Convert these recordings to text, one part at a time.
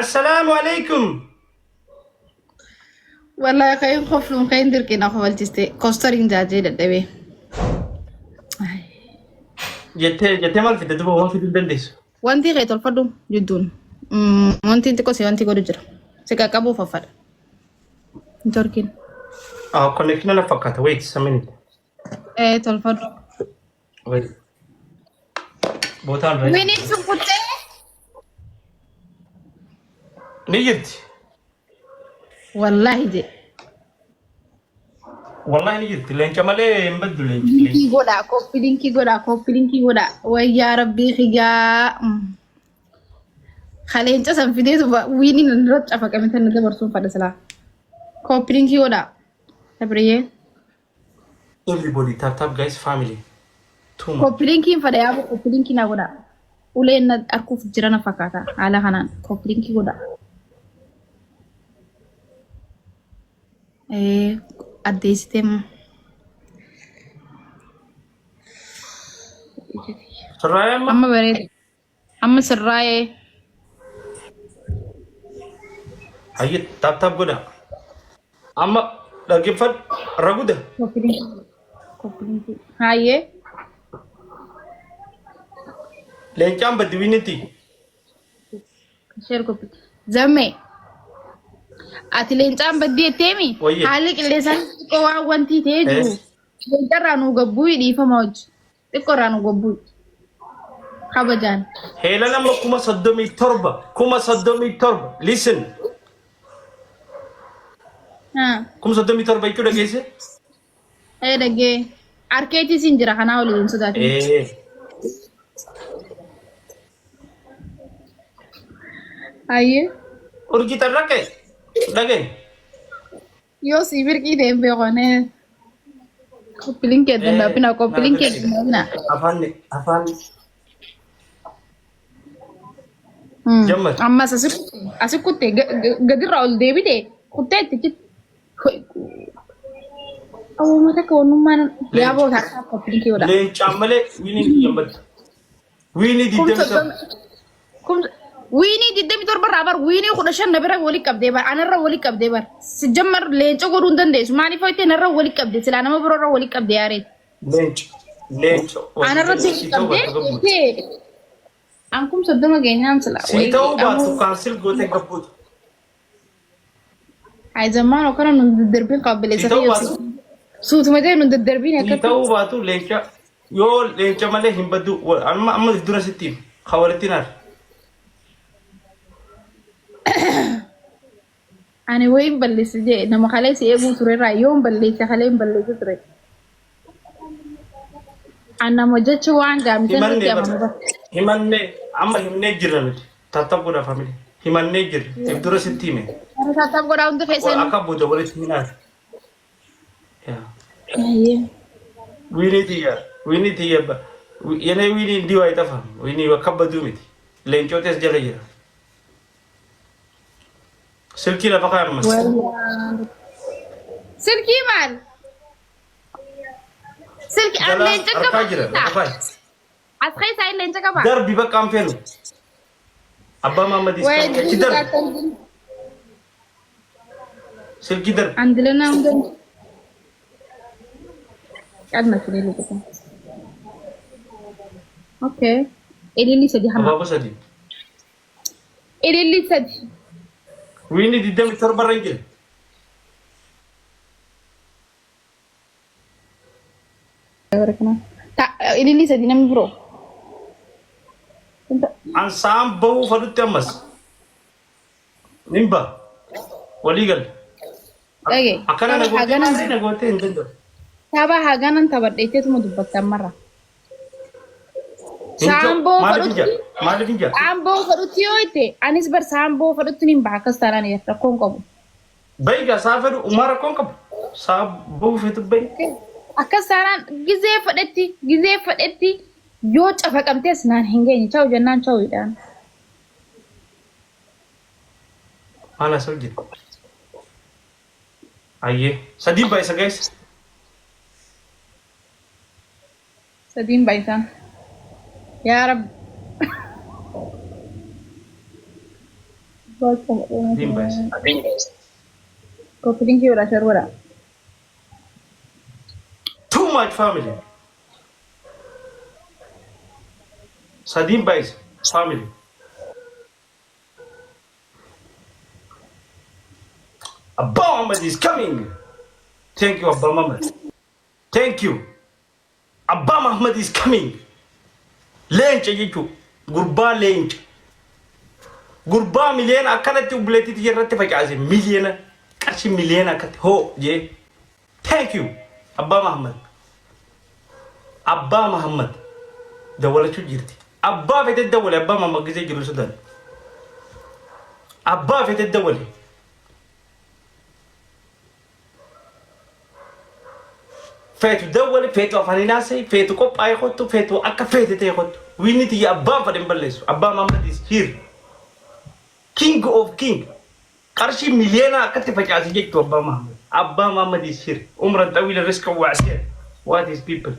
Assalaamu alaikum. Wallahi kayin kofluun kayin dirqii na kofalchiste kostariin jaajee dadhabee. Jettee jettee maal fidde duuba waan fiduu hin dandeessu. Wanti kee tolfadhu jidduun. Wanti xiqqoo si wanti godhu jira. Si qaqqabuuf faffadha. Hin torkin. Ah, connection na fakkaata. Wait a minute. Ee tolfadhu. Wait. Bootaan ready. Winiin sun kuttee. Ni jirti. Wallaahi jedhe. Wallahi ni jirti. Leenca malee hin baddu leenci. Linkii Leenci. godhaa koppii linkii godhaa koppii linkii godhaa wayyaa rabbii kiyyaa. Kaleenca san fideetu wiiniin irratti cafaqame tan dabarsuun fadha silaa. Koppii linkii godhaa. Sabriyyee. Everybody tap tap guys family. Too much. Koppii linkiin fadha yaaboo koppii linkii naa godhaa. Uleen na arkuuf jira na fakkaata haala kanaan koppii linkii godhaa. Ee addeessitee moo. Sirraayee amma. Amma bareeda. Amma sirraa'ee. Hayyee tap tap godha. Amma dhaggeeffadhu raguda. Koppii linkii. Koppii linkii. Hayyee. Leencaan baddi wiinitti. Share copy. Zammee. Ati leencaan baddii jetteemi? Wayye. Haalli qilleensaa xiqqoo waan wantii ta'ee jiru. Eh. Leencarraa nuu gabbuuyi dhiifama hojii. Xiqqoo irraa nuu gabbuuyi. Kabajaan. Heelan amma 37,000 37,000 listen Haa. 37,000 jechuu dhageesse? Ee dhagee. Arkeetii siin jira kanaa olii hin sodaatin. Ee. Hayyee. Urjii tarraqqe dhagaye. Yoo sii birqii ta'e hin beeku anee. Koppiliin kee adda hin koppiliin kee adda hin Afaan afaan Jammar. Ammas asi kutte gadirraa ol deebite kuttee itti citti. Awwaama takka wannummaan yaaboo taakkaa koppiliin kee godha. Leencaan malee wiiniin kiyyan baddu. Wiinii 27. Wiinii 27 irraa bar wiinii 15 na bira wali qabdee bar anarra wali qabdee bar si jammar leenca godhuu hin dandeessu maaliif hoyte narra wali qabde silaa nama biroorra wali qabde yaareet Leenca. Leenca. anarratti wali Si ta'uu qabdee baattu gabbuutu. jettee an kum 30 geenyaan silaa Si ta'uu baattu kaansil gootee gabbuutu. Ay zammaan akkana nun daddarbin Si qabbileessa ta'uu fayyadu. baatu Suutuma ta'e nun daddarbin si akkatti. ta'uu baatu leenca yoo leenca malee hin baddu amma amma dura sitti hima. Ka walitti naar. Ani wayiin balleesse jee nama kalee si eeguu turerraa yoon balleesse kalee hin balleesse ture. An nama jecha waan gaamisan Himannee irratti amanu bara. bara. Himannee amma himnee jirra nuti. Tattap godhaa family. Himannee jirra. If dura sitti hime. Warra tattap godhaa hundi keessan. Akka booda walitti hin aadu. Yaa. Ayyee. Wiinii tiyya. Wiinii tiyya. Yenee wiinii indii waa itafa. Wiinii akka baduu miti. Leencootes jala jira. Silkii lafa kaa'e ammas. Silkii maal? Silkii an Jalaa leenca harkaa qaba. jira. Lafa kaa'e. As keessaa leenca qaba. Darbi bakka hin feenu. Abbaa Mahammadis Wayi achi darbi. Silkii darbi. Andilana hunda. Qalma filili qaba. Okay. Ililli sadi hamma. Abaaboo sadi. Ililli sadi. Wiini 27 irra hin jira. Ililli sadi namni biroo. An sa'aan bahuu fadhutti ammas. Nin baha. Walii galla. Dhage. Akkana na gootee Haganan maarree na gootee hin danda'u. tapha haganan taphadheetteetuma dubbatte ammarra. Hin jiru. Saamboo Maaliif hin fadhutti jaa? Maaliif hin jaa? saamboo fadhutti yoo itte anis bar saamboo fadhutti nin baha akkas taanaan rakkoon qabu. Bayi gaa saa fedhu umaa rakkoon qabu. Saa bahuu feetu bayi. Akkas taanaan gizee fadhetti gizee fadhetti yoo cafaqamtes naan hin geenye chawu jennaan chawuidhaan. Maal haasa'u jira? Ayyee. Sadii baay'isa guys. Sadiin baay'isaa. Yaa Rabbi. Sadiin baay'ise. Copy link godhaa, share godhaa. Too much family. Sadiin baay'ise family. Abbaa Muhammad is coming. Thank you, Abbaa Muhammad. Thank you. Abbaa Muhammad is coming. Leenca jechuun gurbaa leenca. Gurbaa miliyoona akkanatti obboleettii irratti facaase, miliyoona, qarshii miliyoona akkatti hoo jee. Thank you, Abbaa Muhammad. Abbaa Muhammad dawwalachuu jirti. Abbaa fete dawwale. Abbaa Muhammad gisee jiru sodan. Abbaa fete dawwale. Feetu dawwale, feetu afaaniin haasa'e, feetu qophaa'ee kottu, feetu akka feete ta'e kottu. Wiinni tiyya abbaan fedhe hin balleessu. Abbaa Muhammad is here. King of king. Qarshii miliyoona akkatti facaase jechuu Abbaa Muhammad. Abbaa Muhammad is here. Umran xawiila riska waasiya. What is people?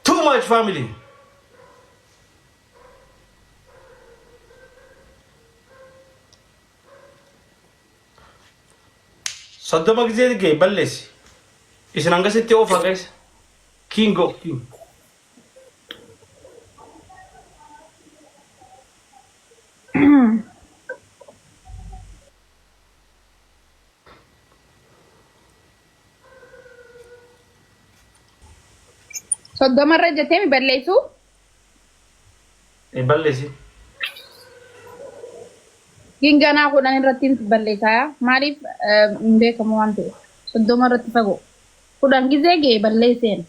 Too much family. 30 gisee ga'e balleessi. Isin hangasitti oofaa, guys. King of king. 30rra jettee mi balleessu? Balleessi. Ginganaa 10 irratti balleessaa. Maaliif hin beekamu waan ta'eef. 30 irratti fagoo. 10 gizee ga'e balleesseen.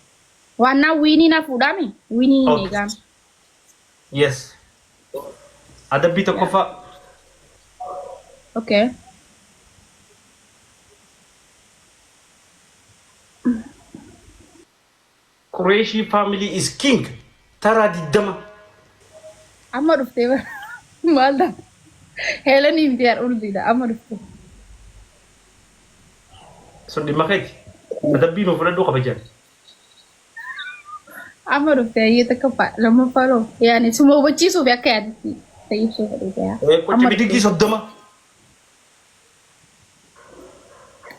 Waannaa wiinii na fuudhaami? Wiinii hin eegaan. Yes. Adabbii tokkoffaa. Okay. Qureeshii family is king. Taraa 20. Amma dhuftee bara. Maal ta'a? Heelanii miti yaa urjiidha. Amma dhuftee. Sun dhimma keeti. Adabbii nuu fudhadhuu kabajaan. Amma dhuftee ayyee tokkoffaa, lammaffaa loo yaani suma hubachiisuuf akka yaadatti ta'e ibsuu fedhe yaa. Qochi Amma bidiggii dhuftee. 30.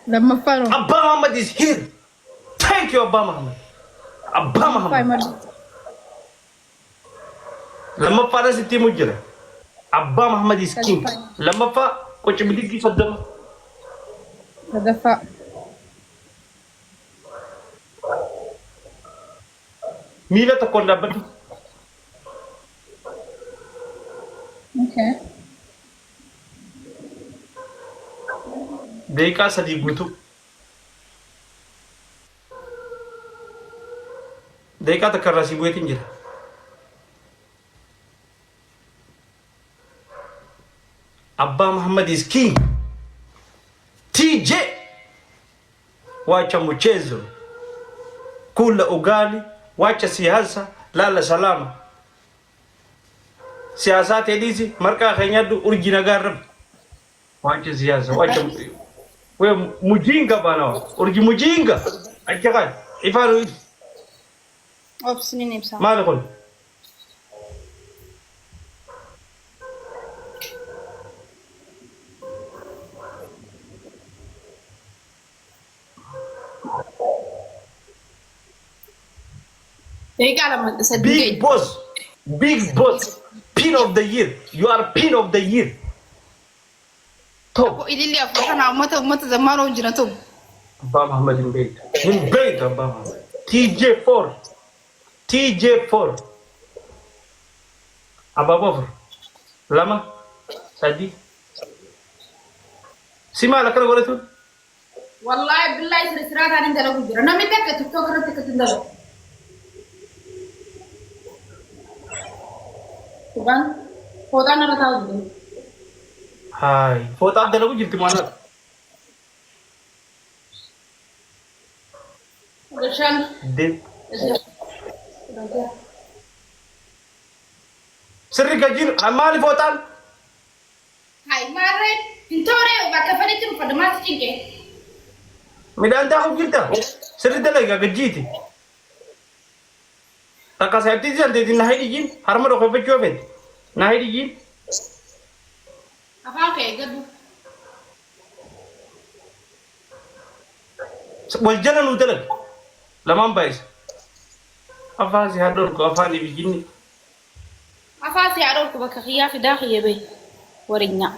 Lammaffaa loo. Abbaa Muhammad is here. Thank you, Abbaa Muhammad. Abbaa Lammaffaa Muhammad. Maal? Lammaffaadhaan sitti himu jira. Abbaa Muhammad is king. Sadaffaa. Lammaffaa qochi bidiggii 30. Sadaffaa. Miila tokkoon dhaabbadhu. Okay. Daqiiqaa 3 guutuu. Daqiiqaa takka irraa si bu'eetiin jira. Abbaa Muhammad is king. TJ. Wacha mchezo. Kula ugali, wacha siasa, lala salama. Siyaasaa ta'e marqaa keenyadhu, urji nagaa rabbi. Wacha siasa, wacha we mujinga bana, urji mujinga. Acha kan, ifaan Obsiniin ibsa. Maali kun? Daqiiqaa 2 3 Big ga'e. Boss, big boss, pin of the year. You are pin of the year. Top. Ililli afur kana uummata zammaanoo jira ta'u. Abbaa Muhammad hin beektu. Hin beektu Abbaa Muhammad. TJ4. TJ4. Abaaboo afur. Lama. Sadi. Si maal akkana godhatu? Wallaahi billaahi sirri siraataan hin dalagu jira. Namni takka TikTok irratti akkatti hin dalagu. Dhugaan fooxaan irra taa'u jira. Haay. Fooxaan dalagu jirti maal? 15. De. 16. Sirri gajiin maali fooxaan? Hai maarree hin tooree bakka fedhetti uffadha, maaltu cinqee? Midhaan daakuu jirta? Sirri dalagaa gajjiiti. Takka saayibtii santeetiin na hidhijiin harma dhokeeffachuu hafeeti. Na hidhijiin. Afaan kee eeggadhu. Wal jala nuu dalag. Lamaan baay'isa. Afaan si haa dhorku afaan ibijinni. Afaan si haa dhorku bakka kiyyaa fidaa kiyya bee. Warinyaa.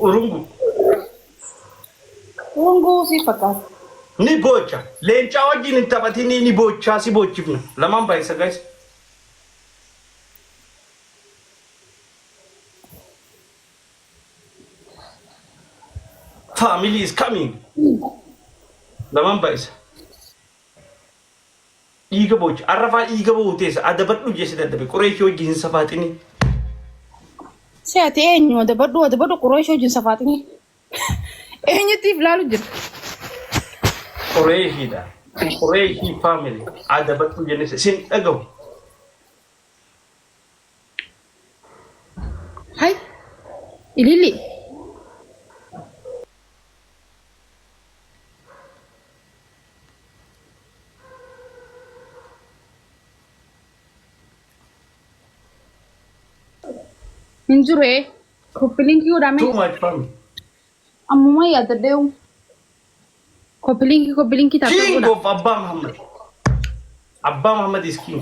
Urungu. Urunguu si fakkaata. Ni boocha. Leencaa wajjin hin taphatinii ni boochaa si boochifna. Lamaan baay'isa guys. Family is coming. Lamaan baay'isa. Dhiiga boocha. Arrafaa dhiiga boo'u teessa. Adabadhu jee si dadhabe. Qureeshii wajjin hin safaaxini. Si ati eenyu adabadhu adabadhu qureeshii wajjin safaaxini. Eenyutti if laalu jira. Qureeshiidha. Qureeshii family. Adabadhu jenne sin dhagahu. Hay. Ilili. Hin jiru ee. Copy link godhame. Too much family. Ammuma yaadadheewu. Copy link copy link taatee King godha. of Abbaa Muhammad. Abbaa Muhammad is king.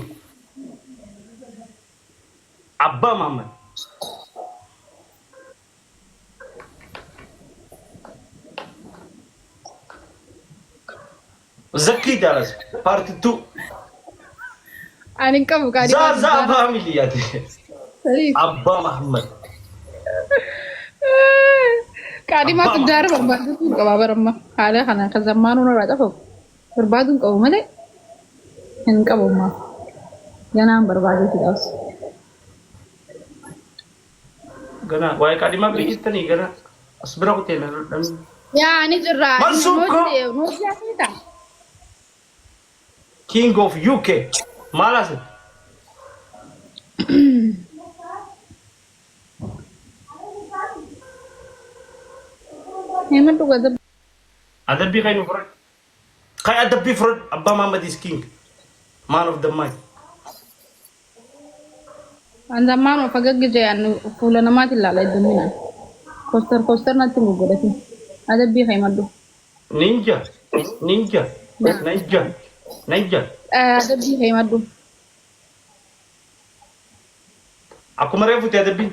Abbaa Muhammad. Zakkii Jaalas part 2. Ani hin qabu qaadii. Zaa zaa family ati. Abbaa Muhammad. Qaadhimaa Abbaa guddaara barbaaduu hin qaba baramma. Haala kana kan zammaanuu narraa cafamu barbaaduu hin qabu malee hin qabu ammaa. Ganaan barbaaduu si dhaabsu. Ganaa waa'ee qaadhimaa bira jirtanii ganaa as bira kutee na dhamni. Yaa ani jirra. Mansuur koo. Nuti asii King of UK. Maal as? Hima dhuga Adabbii kan nu fudhadhu. Kan adabbii fudhadhu. Abbaa Muhammad is king. Man of the match. An zammaan of agagge an fuula namaatiin ilaala hedduminaan. Kostar kostar natti hin goggodhatin. Adabbii kee maddu. Ninja. Ninja. Ninja. Ninja. Adabbii kee maddu. Akkuma reefuti adabbiin.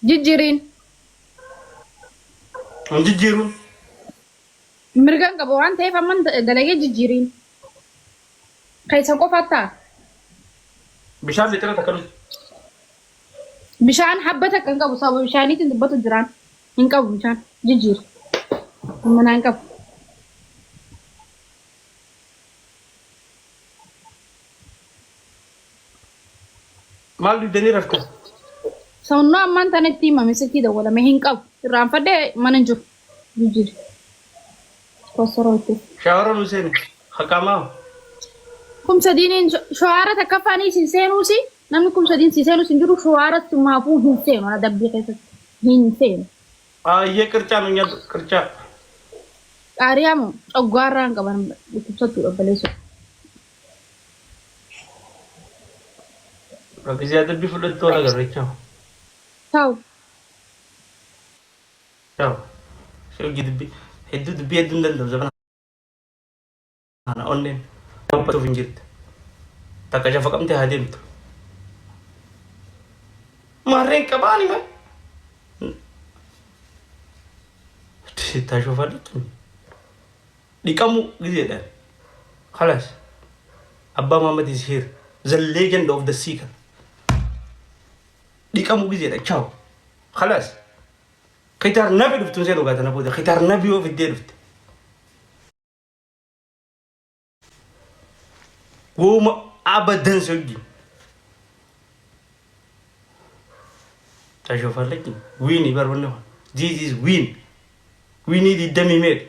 Jijjiiriin. Hin jijjiiruun. Mirga hin qabu waan ta'eef amma dalagee jijjiiriin. Keessa qofa ta'a. Bishaan litira takka dhugi. Bishaan habba takka hin qabu sababa bishaaniitiin dubbatu jiraan. Hin qabu bishaan jijjiiri. Manaa hin qabu. Maal dugdanii raftan? Sonnoo ammaan tana itti himame silkii dawwalame hin qabu. Irraanfadhee mana hin jiru. Jijjiiri. Kossoroo itti. Shaawara nu seene. Haqamaa. Kum sadiin shawaara takkaffaan isin seenuusi namni kum sadiin si seenuus hin jiru shawaara maafuu hin seenu ana dabbii keessatti hin seenu. Ayyee qircaa nu nyaadhu qircaa. Qaariyaa moo coggaarraa hin qaban dhukkubsattuu dhabbaleessu. Gisee adabbii fudhattu wal agarra jechaa. Taa'u. Ciao. Hojii dubbii hedduu dubbii hedduu hin danda'u zabana kana onneen dubbatuuf hin jirtu. Takka shafaqamtee haa deemtu. Maarreen qabaani ma? Taashofadhu dhiqamu gizeedhaan. Khalas. Abbaa Muhammad is here. The legend of the seeker. Dhiqamu gizeedha. Ciao. Khalas. Kitaar nabi dhuftu hin seenu gaatana booda. Kitaar nabi yoo fiddee dhufte. Wooma abadan si wajjin. Tashofallekin. Wiini barbanne kun. This is win. Winii digdamii meeqa?